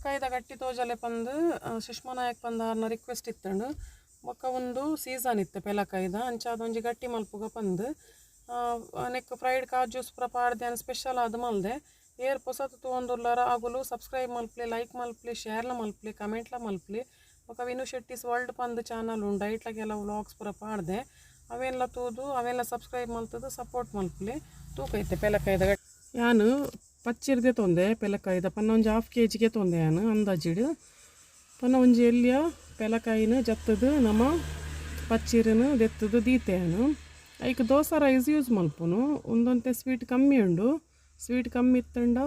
ಪೆಲಕಾಯಿದ ಗಟ್ಟಿ ತೋಜಲೆ ಪಂದ್ ಸುಷ್ಮಾ ನಾಯಕ್ ಪಂದ್ ಆರ್ನ ರಿಕ್ವೆಸ್ಟ್ ಇತ್ತಂಡು. ಬೊಕ್ಕ ಒಂದು ಸೀಸನ್ ಇತ್ತು ಪೆಲಕಾಯಿದ, ಅಂಚಾದ ಒಂಜಿ ಗಟ್ಟಿ ಮಲ್ಪುಗ ಪಂದ್. ನೆಕ್ ಫ್ರೈಡ್ ಕಾಜೂಸ್ ಪೂರ ಪಾಡ್ದೆ ಸ್ಪೆಷಲ್ ಆದ್ ಮಲ್ದೆ. ಏರ್ ಪೊಸತ್ ತೂವೊಂದುಲ್ಲಾರ ಅಗುಲು ಸಬ್ಸ್ಕ್ರೈಬ್ ಮಲ್ಪಲೆ, ಲೈಕ್ ಮಲ್ಪಲೆ, ಶೇರ್ಲ ಮಲ್ಪಲೆ, ಕಮೆಂಟ್ಲ ಮಲ್ಪಲೆ. ಬೊಕ್ಕ ವಿನು ಶೆಟ್ಟಿಸ್ ವರ್ಲ್ಡ್ ಪಂದ್ ಚಾನಲ್ ಉಂಡು, ಐಟ್ಲ ಕೆಲವು ವ್ಲಾಗ್ಸ್ ಪೂರ ಪಾಡ್ದೆ, ಅವೆಲ್ಲ ತೂದು ಅವೆಲ್ಲ ಸಬ್ಸ್ಕ್ರೈಬ್ ಮಲ್ತದು ಸಪೋರ್ಟ್ ಮಲ್ಪಲೆ. ತೂಕೈತೆ ಪೆಲಕಾಯಿದ ಗಟ್ಟಿ. ಯಾನ್ ಪಚ್ಚಿರ್ದೆ ತೊಂದೆ ಪೆಲಕಾಯಿದ ಪನ್ನ ಒಂಜಿ ಹಾಫ್ ಕೆ ಜಿಗೆ ತೊಂದೆ ಯಾನ್ ಅಂದಾಜಿಡ್. ಪನ್ನ ಒಂಜಿ ಎಲ್ಯ ಪೆಲಕಾಯಿನ ಜತ್ತದು ನಮ ಪಚ್ಚಿರನು ದೆತ್ತದು ದೀತೆ ಯಾನ್. ಐಕ್ ದೋಸೆ ರೈಸ್ ಯೂಸ್ ಮಲ್ಪುನು. ಉಂದೊಂತೆ ಸ್ವೀಟ್ ಕಮ್ಮಿ ಉಂಡು. ಸ್ವೀಟ್ ಕಮ್ಮಿ ಇತ್ತಂಡ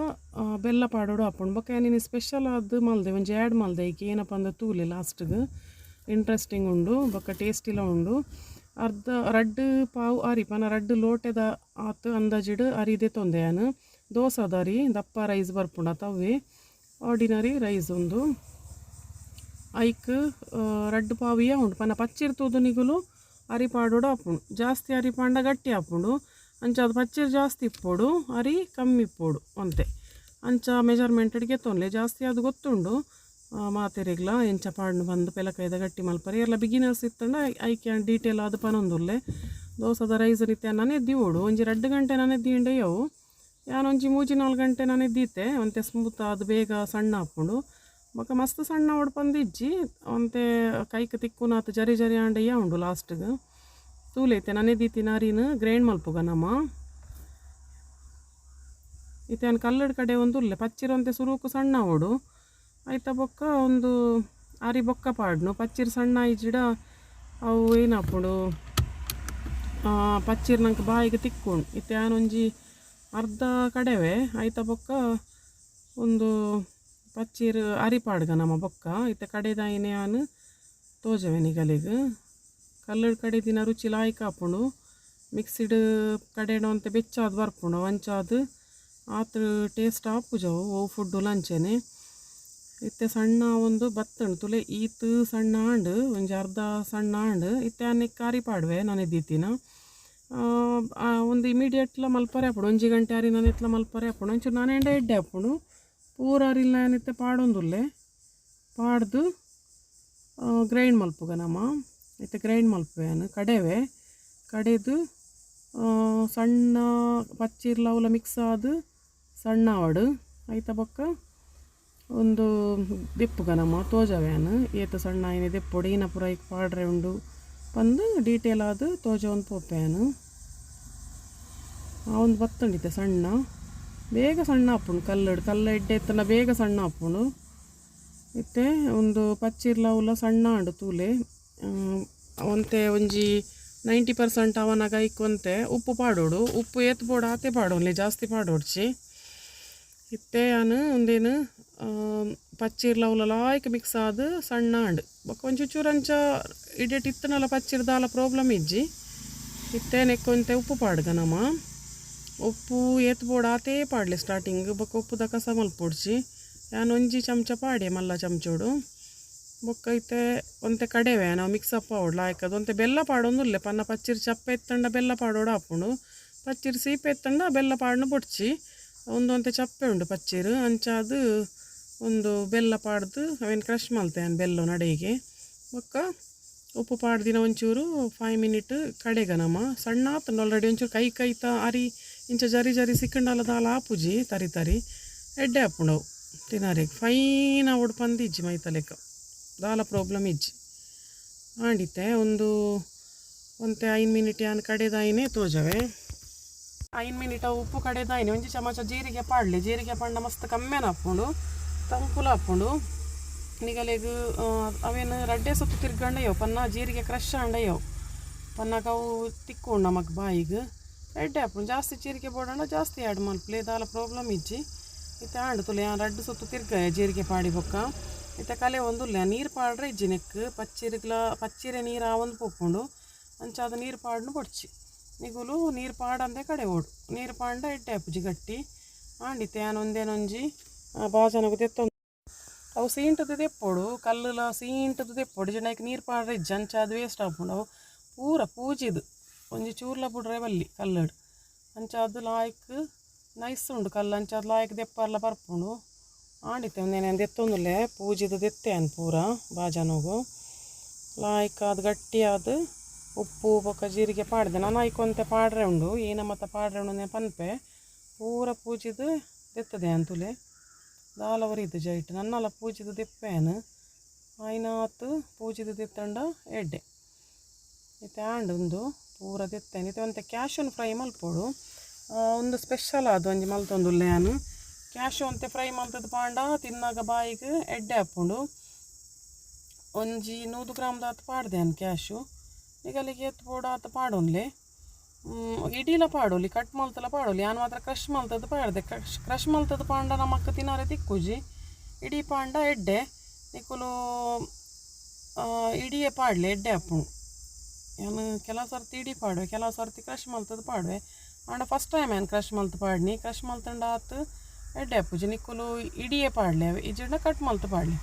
ಬೆಲ್ಲ ಪಾಡೋಡು ಆಪುಂಡು. ಬೊಕ್ಕ ಯಾನ್ ಇನಿ ಸ್ಪೆಷಲ್ ಆದ್ ಮಲ್ದೆ, ಒಂಜಿ ಆ್ಯಡ್ ಮಲ್ದೆ. ಐಕ್ ಏನಪ್ಪ ಅಂದ ತೂಲೆ ಲಾಸ್ಟ್ಗೆ, ಇಂಟ್ರೆಸ್ಟಿಂಗ್ ಉಂಡು ಬೊಕ್ಕ ಟೇಸ್ಟಿಲ ಉಂಡು. ಅರ್ಧ ರಡ್ಡ್ ಪಾವು ಅರಿ ಪನ ರಡ್ಡ್ ಲೋಟೆದ ಆತ್ ಅಂದಾಜಿಡ್ ಅರಿ ದೆತ್ತೊಂದೆ ಯಾನ್. ದೋಸೆದ ಅರಿ, ದಪ್ಪ ರೈಸ್ ಬರ್ಪುಂಡು ತವ್ವೆ, ಆರ್ಡಿನರಿ ರೈಸ್ ಉಂದು. ಐಕ್ ರಡ್ಡ್ ಪಾವಿಯ ಉಂಡು. ಪನ ಪಚ್ಚಿರ್ ತೂದು ನಿಗುಲು ಅರಿ ಪಾಡೋಡು ಆಪುಂಡು. ಜಾಸ್ತಿ ಅರಿ ಪಾಂಡ ಗಟ್ಟಿ ಆಪುಂಡು. ಅಂಚ ಅದು ಪಚ್ಚಿರ್ ಜಾಸ್ತಿ ಇಪ್ಪೊಡು, ಅರಿ ಕಮ್ಮಿ ಇಪ್ಪೊಡು ಒಂತೆ. ಅಂಚ ಮೆಜರ್ಮೆಂಟ್ ಗೆತ್ತೊನ್ಲೆ. ಜಾಸ್ತಿ ಅದು ಗೊತ್ತುಂಡು ಮಾತೆರೆಗ್ಲ ಎಂಚ ಪಾಡ್ನು ಬಂದು ಪೆಲಕಾಯ್ದ ಗಟ್ಟಿ ಮಲ್ಪರೆ. ಏರ್ಲ ಬಿಗಿನರ್ಸ್ ಇತ್ತಂಡ ಐಕೆ ಡೀಟೇಲ್ ಆದ್ ಪನೊಂದುಲ್ಲೆ. ದೋಸೆದ ರೈಸ್ ನಿತ್ಯ ನನೆ ದಿವೊಡು, ಒಂಜಿ 2 ಗಂಟೆ ನನೆ ದೀಂಡ ಅವು. ಯಾನ್ ಒಂಜಿ 3-4 ಗಂಟೆ ನನೆ ದೀತೆ. ಒಂತೆ ಸ್ಮೂತ್ ಆದ್ ಬೇಗ ಸಣ್ಣ ಆಪುಂಡು. ಬೊಕ್ಕ ಮಸ್ತ್ ಸಣ್ಣ ಆವೊಡು ಪಂದ್ ಇಜ್ಜಿ, ಒಂತೆ ಕೈಕ್ ತಿಕ್ಕುನಾತ್ ಜರಿ ಜರಿ ಆಂಡ ಉಂಡು ಲಾಸ್ಟ್ಗೆ. ತೂಲೆ, ಇತ್ತೆ ನನೆ ದೀತಿನ ಅರಿನ್ ಗ್ರೈಂಡ್ ಮಲ್ಪುಗ ನಮ. ಇತ್ತೆ ಯಾನ್ ಕಲ್ಲಡ್ ಕಡೆ ಒಂದು ಉಲ್ಲೆ. ಪಚ್ಚಿರ ಒಂತೆ ಸುರುಕು ಸಣ್ಣ ಆವೊಡು. ಐತ ಬೊಕ್ಕ ಒಂದು ಅರಿ ಬೊಕ್ಕ ಪಾಡ್ನು. ಪಚ್ಚಿರ್ ಸಣ್ಣ ಆಯಿಜಿಡ ಅವು ಏನಾಪುಂಡು, ಪಚ್ಚಿರ್ ನಂಗೆ ಬಾಯಿಗೆ ತಿಕ್ಕುಂಡು. ಇತ್ತೆ ಯಾನೊಂಜಿ ಅರ್ಧ ಕಡೆವೆ. ಐತ ಬೊಕ್ಕ ಒಂದು ಪಚ್ಚಿರ್ ಅರಿ ಪಾಡ್ಗ ನಮ ಬೊಕ್ಕ. ಇತ್ತೆ ಕಡೆದಾಯಿನ ಯಾನ್ ತೋಜವೆ ನಿಗಲಿಗ್. ಕಲ್ಲಡ್ ಕಡೆ ದಿನ ರುಚಿ ಲಾಯ್ಕ್ ಆಪುಂಡು. ಮಿಕ್ಸಿಡ್ ಕಡೆಡ ಒಂತೆ ಬೆಚ್ಚಾದ್ ಬರ್ಪುಂಡು, ಅಂಚಾದ್ ಆತ್ ಟೇಸ್ಟ್ ಆಪುಜವು ಅವು ಫುಡ್ಡು ಅಂಚೆನೆ. ಇತ್ತೆ ಸಣ್ಣ ಒಂದು ಬತ್ತಂಡು ತುಲೆ, ಈತ್ ಸಣ್ಣ ಆಂಡ್, ಒಂಜಿ ಅರ್ಧ ಸಣ್ಣ ಆಂಡ್. ಇತ್ತೆ ನೆಕ್ಕ್ ಅರಿ ಪಾಡುವೆ ನನೆ ದೀತಿನ. ಒಂದು ಇಮಿಡಿಯೇಟ್ಲ ಮಲ್ಪರೆ ಆಪುಂಡು. ಒಂಜಿ ಗಂಟೆ ಅರಿ ನನೆತ್ಲ ಮಲ್ಪರೆ ಆಪುಂಡು. ಒಂಚೂರು ನನೆಂಡ ಎಡ್ಡೆ ಆಪುಂಡು. ಪೂರ ಅರಿಲ ಇತ್ತೆ ಪಾಡೊಂದುಲ್ಲೆ. ಪಾಡ್ದು ಗ್ರೈಂಡ್ ಮಲ್ಪುಗ ನಮ. ಇತ್ತೆ ಗ್ರೈಂಡ್ ಮಲ್ಪುವೆ ಯಾನ್. ಕಡೆವೆ, ಕಡೆದು ಸಣ್ಣ ಪಚ್ಚಿರ್ಲ ಅವುಲ ಮಿಕ್ಸ್ ಆದ್ ಸಣ್ಣ ಆವಡ್. ಐತ ಬೊಕ್ಕ ಒಂದು ದೆಪ್ಪುಗ ನಮ. ತೋಜವೆ ಯಾನ್ ಏತ್ ಸಣ್ಣ ಆಯಿನ ದೆಪ್ಪೊಡು, ಈನ ಪೂರ ಐಕ್ ಪಾಡ್ರೆ ಉಂಡು ಪಂದ್ ಡೀಟೇಲ್ ಆದ್ ತೋಜವೊಂದು ಪೋಪೆ ಯಾನ್. ಆ ಒಂದು ಬತ್ತುಂಡು ಇತ್ತೆ ಸಣ್ಣ. ಬೇಗ ಸಣ್ಣ ಆಪುಂಡು ಕಲ್ಲಡ್. ಕಲ್ಲು ಎಡ್ಡೆ ಇತ್ತಂಡ ಬೇಗ ಸಣ್ಣ ಆಪುಂಡು. ಇತ್ತೆ ಒಂದು ಪಚ್ಚಿರ್ಲ ಅವುಲ ಸಣ್ಣ ಆಂಡ್ ತೂಲೆ. ಒಂತೆ ಒಂಜಿ 90% ಅವನಾಗ ಐಕ್ ಒಂತೆ ಉಪ್ಪು ಪಾಡೋಡು. ಉಪ್ಪು ಏತ್ ಬೋಡು ಆತೆ ಪಾಡೊನ್ಲಿ, ಜಾಸ್ತಿ ಪಾಡೋಡ್ಚಿ. ಇತ್ತೆ ಯಾನ್ ಉಂದೇನು ಪಚ್ಚಿರ್ಲ ಅವುಲ ಲಾಯ್ಕ್ ಮಿಕ್ಸ್ ಆದ್ ಸಣ್ಣ ಆಂಡ್. ಬೊಕ್ಕ ಒಂಚೂರು ಚೂರು ಅಂಚ ಇಡೆಟ್ ಇತ್ತನಲ ಪಚ್ಚಿರ್, ದಾಲ ಪ್ರಾಬ್ಲಮ್ ಇಜ್ಜಿ. ಇತ್ತೆ ನೆಕ್ ಒಂತೆ ಉಪ್ಪು ಪಾಡ್ಗ ನಮ. ಉಪ್ಪು ಏತ್ ಬೋಡು ಆತೇ ಪಾಡ್ಲೆ ಸ್ಟಾರ್ಟಿಂಗ್. ಬೊಕ್ಕ ಉಪ್ಪುದ ಕಸ ಮಲ್ಪೊಡ್ಚಿ. ಯಾನ್ ಒಂಜಿ ಚಮಚ ಪಾಡ್ಯೆ ಮಲ್ಲ ಚಮಚೋಡು. ಬೊಕ್ಕ ಇತ್ತೆ ಒಂತೆ ಕಡೆವೆ ನಾವು, ಮಿಕ್ಸ್ ಅಪ್ ಆವೊಡು ಲಾಯ್ಕದ. ಒಂತೆ ಬೆಲ್ಲ ಪಾಡೊಂದುಲ್ಲೆ. ಪನ್ನ ಪಚ್ಚಿರ್ ಚಪ್ಪೆ ಇತ್ತಂಡ ಬೆಲ್ಲ ಪಾಡೋಡು ಆಪುಂಡು. ಪಚ್ಚಿರ್ ಸೀಪೆ ಇತ್ತಂಡ ಬೆಲ್ಲ ಪಾಡ್ನು ಬೊಡ್ಚಿ. ಒಂದೊಂತೆ ಚಪ್ಪೆ ಉಂಡು ಪಚ್ಚಿರ್, ಅಂಚಾದ್ ಒಂದು ಬೆಲ್ಲ ಪಾಡ್ದು ಅವೇನು ಕ್ರಷ್ ಮಲ್ತೆ ಯಾನ್ ಬೆಲ್ಲ ನಡೆಗೆ. ಬೊಕ್ಕ ಉಪ್ಪು ಪಾಡ್ದಿನ ಒಂಚೂರು 5 ಮಿನಿಟ್ ಕಡೆಗ ನಮ. ಸಣ್ಣ ಆತುಂಡು ಆಲ್ರೆಡಿ. ಒಂಚೂರು ಕೈ ಕೈತ ಅರಿ ಇಂಚ ಜರಿ ಜರಿ ಸಿಕ್ಕಂಡಲ ದಾಲ ಆಪುಜಿ, ತರಿ ತರಿ ಎಡ್ಡೆ ಆಪುಂಡು ಅವು ತಿನರೆಗ್. ಫೈನ್ ಆವೊಡು ಪಂದ್ ಇಜ್ಜಿ, ಮೈತ ಲೆಕ್ಕ ದಾಲ ಪ್ರಾಬ್ಲಮ್ ಇಜ್ಜಿ. ಆಂಡಿತ್ತೆ ಒಂದು ಒಂತೆ 5 ಮಿನಿಟ್ ಯಾನ್ ಕಡೆದಾಯಿನೇ ತೋಜವೆ. 5 ಮಿನಿಟ್ ಉಪ್ಪು ಕಡೆದಾಯಿನಿ. ಒಂಜಿ ಚಮಚ ಜೀರಿಗೆ ಪಾಡ್ಲಿ. ಜೀರಿಗೆ ಪಾಂಡ ಮಸ್ತ್ ಕಮ್ಮೆನ ಆಪುಂಡು, ತಂಪುಲ ಆಪುಂಡು ನಿಗಲೆಗ್. ಅವೇನು ರಡ್ಡೆ ಸೊತ್ತು ತಿರ್ಗಂಡ ಪನ್ನ ಜೀರಿಗೆ ಕ್ರಷ್ ಆಂಡಯವು. ಪನ್ನಾಗ ಅವು ತಿಕ್ಕುಂಡು ನಮಕ್ ಬಾಯಿಗ್, ಎಡ್ಡೆ ಆಪುಂಡು. ಜಾಸ್ತಿ ಜೀರಿಗೆ ಬೋಡಂಡ ಜಾಸ್ತಿ ಆ್ಯಡ್ ಮಲ್ಪಲೆ, ದಾಲ ಪ್ರಾಬ್ಲಮ್ ಇಜ್ಜಿ. ಇತ್ತೆ ಆಂಡ್ ತುಲೆ, ಯಾನ್ ರಡ್ಡ್ ಸೊತ್ತು ತಿರ್ಗಾಯ ಜೀರಿಗೆ ಪಾಡಿ ಬೊಕ್ಕ. ಇತ್ತೆ ಕಲೆ ಒಂದುಲ್ಲೆ. ನೀರು ಪಾಡ್ರೆ ಇಜ್ಜಿ ನೆಕ್. ಪಚ್ಚಿರಿಗ್ಲ ಪಚ್ಚಿರೆ ನೀರು ಆವೊಂದು ಪೋಪುಂಡು. ಅಂಚಾದ ನೀರು ಪಾಡ್ನು ಬೊಡ್ಚಿ. ನಿಗುಲು ನೀರು ಪಾಡಂದೆ ಕಡೆ ಓಡು. ನೀರು ಪಾಂಡ ಎಡ್ಡೆ ಆಪುಜಿ ಗಟ್ಟಿ. ಆಂಡಿತ್ತೆ ಯಾನ್ ಒಂದೇನೊಂಜಿ ಬಾಜನಗ್ ದೆತ್ತೊಂದು. ಅವು ಸೀಂಟದ ದೆಪ್ಪೊಡು, ಕಲ್ಲುಲ ಸೀಂಟದ ದೆಪ್ಪೊಡು. ಇಜ್ಜಿಂಡ ಐಕ್ ನೀರು ಪಾಡ್ರೆ ಇಜ್ಜಿ, ಅಂಚಾದ್ ವೇಸ್ಟ್ ಆಪುಂಡು. ಅವು ಪೂರ ಪೂಜಿದ್ ಒಂಜಿ ಚೂರ್ಲ ಬುಡ್ರೆ ಬಲ್ಲಿ ಕಲ್ಲಡ್. ಅಂಚಾದ್ ಲಾಯ್ಕ್ ನೈಸ್ ಉಂಡು ಕಲ್ಲು, ಅಂಚಾದ್ ಲಾಯ್ಕ್ ದೆಪ್ಪರ್ಲ ಬರ್ಪುಂಡು. ಆಂಡಿತ್ತೆ ಒಂದೇನೆ ದೆತ್ತೊಂದುಲ್ಲೆ ಪೂಜಿದ ದೆತ್ತೆ ಅನ್ ಪೂರ ಬಾಜನೊಗು ಲಾಯ್ಕ್ ಅದು ಗಟ್ಟಿಯಾದ ಉಪ್ಪು ಬೊಕ್ಕ ಜೀರಿಗೆ ಪಾಡ್ದೆ ನಾನು ಐಕೊಂತೆ ಪಾಡ್ರೆ ಉಂಡು ಏನ ಮತ್ತ ಪಾಡ್ರೆ ಉಂಡು ಪನ್ಪೆ ಪೂರ ಪೂಜಿದ್ ದೆತ್ತದೆ ಅಂತುಲೆ ದಾಲ ಒರಿದು ಜೈಟ್ ನನ್ನಲ ಪೂಜಿದ ದೆಪ್ಪೇನು ಆಯ್ನಾತ್ ಪೂಜಿದ ದೆತ್ತಂಡ ಎಡ್ಡೆ ಇತ್ತೆ ಆಂಡ್ ಉಂದು ಪೂರ ದೆತ್ತೇನೆ. ಇತ್ತೆ ಒಂತೆ ಕ್ಯಾಶನ್ ಫ್ರೈ ಮಲ್ಪೊಡು ಉಂದು ಸ್ಪೆಷಲ್ ಅದು ಒಂಜಿ ಮಲ್ತೊಂದುಲ್ಲೆ ಯಾನ್ ಕ್ಯಾಶು ಒಂತೆ ಫ್ರೈ ಮಲ್ತದ ಪಾಂಡ ತಿನ್ನಾಗ ಬಾಯಿಗ್ ಎಡ್ಡೆ ಆಪುಂಡು ಒಂಜಿ 100 ಗ್ರಾಮ್ ದಾತ್ ಪಾಡ್ದೆ ಯಾನ್ ಕ್ಯಾಶು ನಿಗಲಿಗೆ ಏತ್ ಬೋಡು ಆತ್ ಪಾಡೊನ್ಲೆ ಇಡೀಲ ಪಾಡೊಲಿ ಕಟ್ ಮಲ್ತಲ ಪಾಡೊಲಿ ಯಾನ್ ಮಾತ್ರ ಕ್ರಷ್ ಮಲ್ತದ ಪಾಡ್ದೆ ಕ್ರಷ್ ಮಲ್ತದ ಪಾಂಡ ನಮಕ್ ತಿನರೆ ತಿಕ್ಕುಜಿ ಇಡೀ ಪಾಂಡ ಎಡ್ಡೆ ನಿಕುಲು ಇಡಿಯೇ ಪಾಡ್ಲೆ ಎಡ್ಡೆ ಆಪುಂಡು ಯಾನ್ ಕೆಲವು ಸರ್ತಿ ಇಡೀ ಪಾಡುವೆ ಕೆಲವು ಸರ್ತಿ ಕ್ರಷ್ ಮಲ್ತದ ಪಾಡುವೆ ಆಂಡ ಫಸ್ಟ್ ಟೈಮ್ ಯಾನ್ ಕ್ರಷ್ ಮಲ್ತ್ ಪಾಡ್ನಿ ಕ್ರಷ್ ಮಲ್ತಂಡ ಆತ್ ಎಡ್ಡೆ ಆಪುಜಿ ನಿಕುಲು ಇಡಿಯೇ ಪಾಡ್ಲೆ ಇಜ್ಜಿಂಡ ಕಟ್ ಮಲ್ತ್ ಪಾಡ್ಲೆ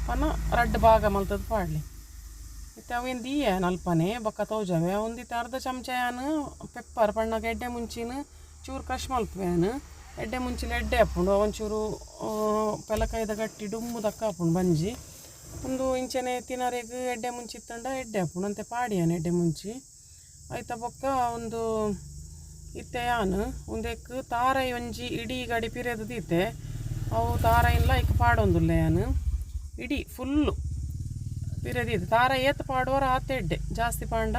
ಪನ ರಡ್ಡ್ ಭಾಗ ಮಲ್ತದ ಪಾಡ್ಲೆ ಇತ್ತೆ ಅವೇನು ದೀಯೆ ಅಲ್ಪನೆ ಬೊಕ್ಕ ತೋಜವೆ ಒಂದಿತ್ತೆ ಅರ್ಧ ಚಮಚ ಯಾನ್ ಪೆಪ್ಪರ್ ಪಣ್ಣಗ ಎಡ್ಡೆ ಮುಂಚಿನ ಚೂರು ಕ್ರಷ್ ಮಲ್ಪುವೆ ಯಾನ್ ಎಡ್ಡೆ ಮುಂಚಿನ ಎಡ್ಡೆ ಆಪುಂಡು ಒಂಚೂರು ಪೆಲಕಾಯ್ದ ಗಟ್ಟಿ ಡುಮ್ಮು ದಕ್ಕ ಆಪುಂಡು ಬಂಜಿ ಉಂದು ಇಂಚನೆ ತಿನರೆಗ್ ಎಡ್ಡೆ ಮುಂಚಿ ಇತ್ತಂಡ ಎಡ್ಡೆ ಆಪುಂಡು ಅಂತೆ ಪಾಡಿಯಾನ ಎಡ್ಡೆ ಮುಂಚಿ ಐತ ಬೊಕ್ಕ ಒಂದು ಇತ್ತೆ ಯಾನ್ ಉಂದೆಕ್ ತಾರೈ ಒಂಜಿ ಇಡೀ ಗಡಿ ಪಿರೆದ್ ದೀತೆ ಅವು ತಾರೈನ್ಲ ಐಕ್ ಪಾಡೊಂದುಲ್ಲೆ ಯಾನ್ ಇಡೀ ಫುಲ್ಲು ಪಿರೆದೀತೆ ತಾರೈ ಏತ್ ಪಾಡುವರ ಆತ್ ಎಡ್ಡೆ ಜಾಸ್ತಿ ಪಾಂಡ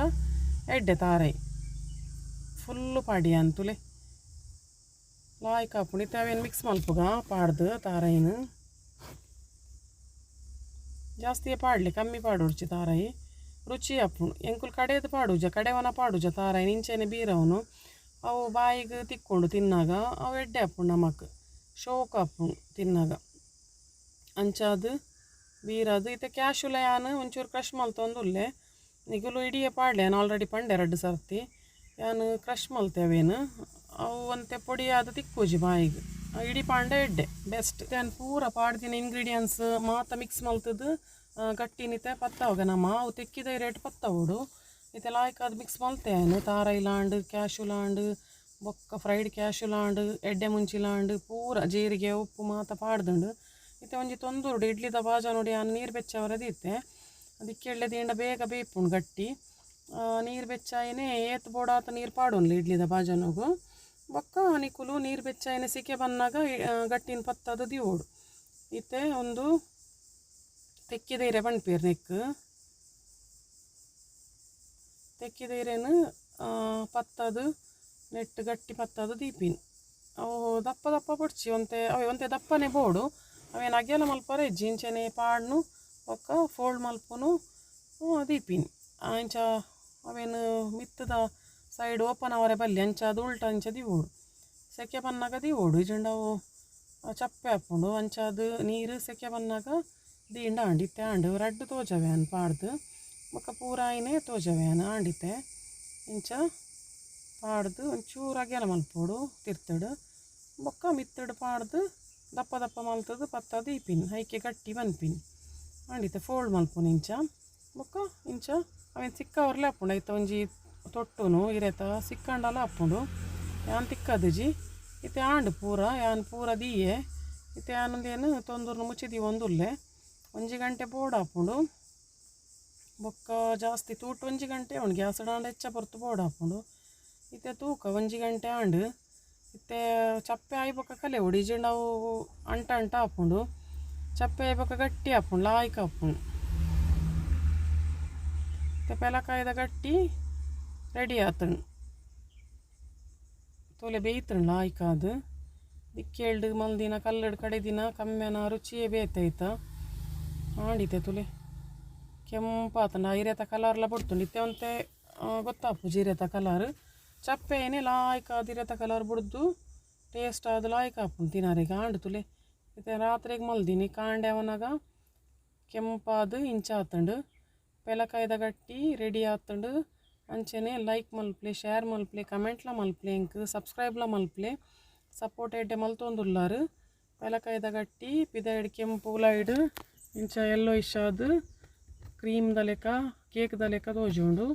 ಎಡ್ಡೆ ತಾರೈ ಫುಲ್ಲು ಪಾಡಿಯಾನ್ ತುಲೆ ಲಾಯ್ಕ್ ಆಪುಂಡು ಇತ್ತೆ ಅವೇನು ಮಿಕ್ಸ್ ಮಲ್ಪುಗ ಪಾಡ್ದು ತಾರೈನ್ ಜಾಸ್ತಿಯೇ ಪಾಡ್ಲಿ ಕಮ್ಮಿ ಪಾಡೊಡ್ಚಿ ತಾರೈ ರುಚಿ ಆಪುಂಡು ಎಂಕುಲು ಕಡೆದು ಪಾಡುಜ ಕಡೆವನ ಪಾಡುಜ ತಾರೈನ್ ಇಂಚೆನೆ ಬೀರವನು ಅವು ಬಾಯಿಗೆ ತಿಕ್ಕೊಂಡು ತಿನ್ನಾಗ ಅವು ಎಡ್ಡೆ ಆಪುಂಡು ನಮಕ್ ಶೋಕ್ ಆಪುಂಡು ತಿನ್ನಾಗ ಅಂಚಾದ್ ಬೀರದು ಇತ್ತೆ ಕ್ಯಾಶುಲ ಯಾನ್ ಒಂಚೂರು ಕ್ರಷ್ ಮಲ್ತೊಂದುಲ್ಲೆ ನಿಗುಲು ಇಡಿಯೇ ಪಾಡ್ಲೆ ಯಾನ್ ಆಲ್ರೆಡಿ ಪಂಡೆ ರಡ್ಡ್ ಸರ್ತಿ ಯಾನ್ ಕ್ರಷ್ ಮಲ್ತೆ ಅವೇನು ಅವು ಒಂತೆ ಪೊಡಿ ಆದ್ ತಿಕ್ಕುಜಿ ಬಾಯಿಗ್ ಇಡೀ ಪಾಂಡ ಎಡ್ಡೆ ಬೆಸ್ಟ್ ಯಾನ್ ಪೂರ ಪಾಡ್ದಿನ ಇಂಗ್ರೀಡಿಯೆಂಟ್ಸ್ ಮಾತ ಮಿಕ್ಸ್ ಮಲ್ತದು ಗಟ್ಟಿನಿತೆ ಪತ್ತಾವಗ ನಮ್ಮ ಅವು ತೆಕ್ಕಿದ ರೇಟ್ ಪತ್ತಾವೊಡು ಇತ್ತೆ ಲಾಯ್ಕ್ ಮಿಕ್ಸ್ ಮಲ್ತೆ ಯಾನ್ ತಾರೈಲಾಂಡ್ ಕ್ಯಾಶುಲಾಂಡ್ ಬೊಕ್ಕ ಫ್ರೈಡ್ ಕ್ಯಾಶುಲಾಂಡ್ ಎಡ್ಡೆ ಮುಂಚಿಲಾಂಡ್ ಪೂರ ಜೀರಿಗೆ ಉಪ್ಪು ಮಾತ ಪಾಡ್ದುಂಡು ಇತ್ತೆ ಒಂಜಿ ತೊಂದುರುಡು ಇಡ್ಲಿದ ಬಾಜನೊಡು ಯಾನ್ ನೀರು ಬೆಚ್ಚವರೆ ದೀತೆ ಅದಕ್ಕೆ ಎಳ್ಳೆ ದೀಂಡ ಬೇಗ ಬೇಯ್ಪುಂಡು ಗಟ್ಟಿ ನೀರು ಬೆಚ್ಚಾಯಿನೇ ಏತ್ ಬೋಡಾತ ನೀರು ಪಾಡೊನ್ಲಿ ಇಡ್ಲಿದ ಬಾಜನೊಗು ಬೊಕ್ಕ ನಿಕುಲು ನೀರು ಬೆಚ್ಚಾಯಿನ ಸಿಕೆ ಬನ್ನಾಗ ಗಟ್ಟಿನ ಪತ್ತದು ದೀವೊಡು ಇತ್ತೆ ಒಂದು ತೆಕ್ಕಿದ ಇರೆ ಪನ್ಪೆರ್ ನೆಕ್ಕ್ ತೆಕ್ಕಿದ ಇರೆನ್ ಪತ್ತದು ನೆಟ್ ಗಟ್ಟಿ ಪತ್ತದು ದೀಪಿನಿ ಅವು ದಪ್ಪ ದಪ್ಪ ಬೊಡ್ಚಿ ಒಂತೆ ಅವೆ ಒಂತೆ ದಪ್ಪನೆ ಬೋಡು ಅವೇನು ಅಗೆಲ ಮಲ್ಪರೆ ಇಜ್ಜಿ ಇಂಚನೆ ಪಾಡ್ನು ಬೊಕ್ಕ ಫೋಲ್ಡ್ ಮಲ್ಪುನು ದೀಪಿನಿ ಅಂಚ ಅವೇನು ಮಿತ್ತದ ಸೈಡ್ ಓಪನ್ ಆವರೆ ಬಲ್ಲಿ ಅಂಚ ಅದು ಉಲ್ಟ ಅಂಚ ದೀವೊಡು ಸೆಕೆ ಬನ್ನಾಗ ದೀವೊಡು ಇಜ್ಜಿಂಡ ಅವು ಚಪ್ಪೆ ಆಪುಂಡು ಅಂಚ ಅದು ನೀರು ಸೆಕೆ ಬನ್ನಾಗ ದೀಂಡ ಆಂಡ್ ಇತ್ತೆ ಆಂಡ್ ರಡ್ಡ್ ತೋಜವೆ ಯಾನ್ ಪಾಡ್ದು ಬೊಕ್ಕ ಪೂರ ಆಯಿನೇ ತೋಜವೆ ಯಾನ್ ಆಂಡಿತ್ತೆ ಇಂಚ ಪಾಡ್ದು ಒಂಚೂರು ಅಗೆಲ ಮಲ್ಪೊಡು ತಿರ್ತುಡು ಬೊಕ್ಕ ಮಿತ್ತುಡು ಪಾಡ್ದು ದಪ್ಪ ದಪ್ಪ ಮಲ್ತದು ಪತ್ತ ದೀಪಿನಿ ಐಕೆ ಗಟ್ಟಿ ಪನ್ಪಿನಿ ಆಂಡಿತ್ತೆ ಫೋಲ್ಡ್ ಮಲ್ಪುನು ಇಂಚ ಬೊಕ್ಕ ಇಂಚ ಅವೇನು ಸಿಕ್ಕವರ್ಲೆ ಆಪುಂಡು ಐತ ಒಂಜಿ ತೊಟ್ಟುನು ಇರೆತ ಸಿಕ್ಕಂಡಲ ಆಪುಂಡು ಯಾನ್ ತಿಕ್ಕದಿಜಿ ಇತ್ತೆ ಆಂಡ್ ಪೂರ ಯಾನ್ ಪೂರ ದೀಯೆ ಇತ್ತೆ ಯಾನ್ ಉಂದೇನು ತೊಂದುರ್ನು ಮುಚ್ಚಿ ದೀವೊಂದುಲ್ಲೆ ಒಂಜಿ ಗಂಟೆ ಬೋಡಾಪುಂಡು ಬೊಕ್ಕ ಜಾಸ್ತಿ ತೂಟ್ ಒಂಜಿ ಗಂಟೆ ಉಂಡು ಗ್ಯಾಸ್ ಆಂಡ ಹೆಚ್ಚ ಪೊರ್ತು ಬೋಡಾಪುಂಡು ಇತ್ತೆ ತೂಕ ಒಂಜಿ ಗಂಟೆ ಆಂಡ್ ಇತ್ತೆ ಚಪ್ಪೆ ಆಯಿ ಬೊಕ್ಕ ಕಲೆ ಇಜ್ಜಿಂಡ ಅವು ಅಂಟ ಅಂಟ ಆಪುಂಡು ಚಪ್ಪೆ ಆಯಿ ಬೊಕ್ಕ ಗಟ್ಟಿ ಆಪುಂಡು ಲಾಯ್ಕ್ ಆಪುಂಡು ಇತ್ತೆ ಪೆಲಕಾಯ್ದ ಗಟ್ಟಿ ರೆಡಿ ಆತುಂಡು ತೋಲೆ ಬೇಯ್ತುಂಡು ಲಾಯ್ಕಾದ್ ದಿಕ್ಕೇಲ್ಡ್ ಮಲ್ದಿನ ಕಲ್ಲಡ್ ಕಡೆದಿನ ಕಮ್ಮೆನ ರುಚಿಯೇ ಬೇತೆ ಐತ ಆಂಡಿತೆ ತುಲೆ ಕೆಂಪಾತುಂಡು ಆ ಇರೆತ ಕಲರ್ಲ ಬೊಡ್ತುಂಡು ಇತ್ತೆ ಒಂತೆ ಗೊತ್ತಾಪುಜಿ ಇರೆತ ಕಲರ್ ಚಪ್ಪೆ ಲಾಯ್ಕಾದ್ ಇರೆತ ಕಲರ್ ಬುಡ್ದು ಟೇಸ್ಟ್ ಆದ್ ಲಾಯ್ಕ್ ಆಪುಂಡು ತಿನರೆಗ್ ಆಂಡ್ ತುಲೆ ಇತ್ತೆ ರಾತ್ರೆಗ್ ಮಲ್ದಿನಿ ಕಾಂಡೆ ಅವನಾಗ ಕೆಂಪಾದ್ ಇಂಚ ಆತುಂಡು ಪೆಲಕಾಯ್ದ ಗಟ್ಟಿ ರೆಡಿ ಆತುಂಡು ಅಂಚನೆ ಲೈಕ್ ಮಲ್ಪಲೆ ಶೇರ್ ಮಲ್ಪಲೆ ಕಮೆಂಟ್ಲ ಮಲ್ಪಲೆ ಎಂಕ್ ಸಬ್ಸ್ಕ್ರೈಬ್ಲ ಮಲ್ಪಲೆ ಸಪೋರ್ಟ್ ಎಡ್ಡೆ ಮಲ್ತೊಂದುಲ್ಲಾರ್ ಪೆಲಕಾಯ್ದ ಗಟ್ಟಿ ಪಿದಯ್ಡ್ ಕೆಂಪು ಉಲೈಡ್ ಇಂಚ ಯೆಲ್ಲೋಯಿಶ್ ಆದ್ ಕ್ರೀಮ್ ದ ಲೆಕ ಕೇಕ್ ದ ಲೆಕ ತೋಜುಂಡು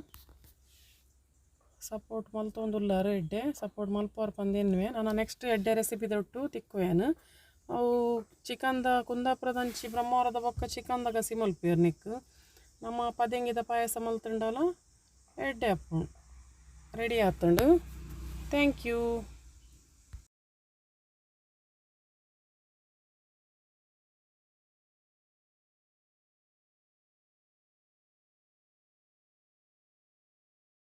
ಸಪೋರ್ಟ್ ಮಲ್ತೊಂದುಲ್ಲಾರ್ ಎಡ್ಡೆ ಸಪೋರ್ಟ್ ಮಲ್ಪುವರ್ ಪಂದ್ ಎನ್ನುವೆ ನನ ನೆಕ್ಸ್ಟ್ ಎಡ್ಡೆ ರೆಸಿಪಿ ದೊಟ್ಟು ತಿಕ್ಕುವೇನು. ಅವು ಚಿಕನ್ದ ಕುಂದಾಪುರದಂಚಿ ಬ್ರಹ್ಮಾವರದ ಬೊಕ್ಕ ಚಿಕನ್ದ ಗಸಿ ಮಲ್ಪುವೆರ್ ನೆಕ್ಕ್. ನಮ್ಮ ಪದೆಂಗಿದ ಪಾಯಸ ಮಲ್ತುಂಡಲ ಎಡ್ಡೆ ಆಪುಂಡು. ರೆಡಿ ಆತುಂಡು. Thank you.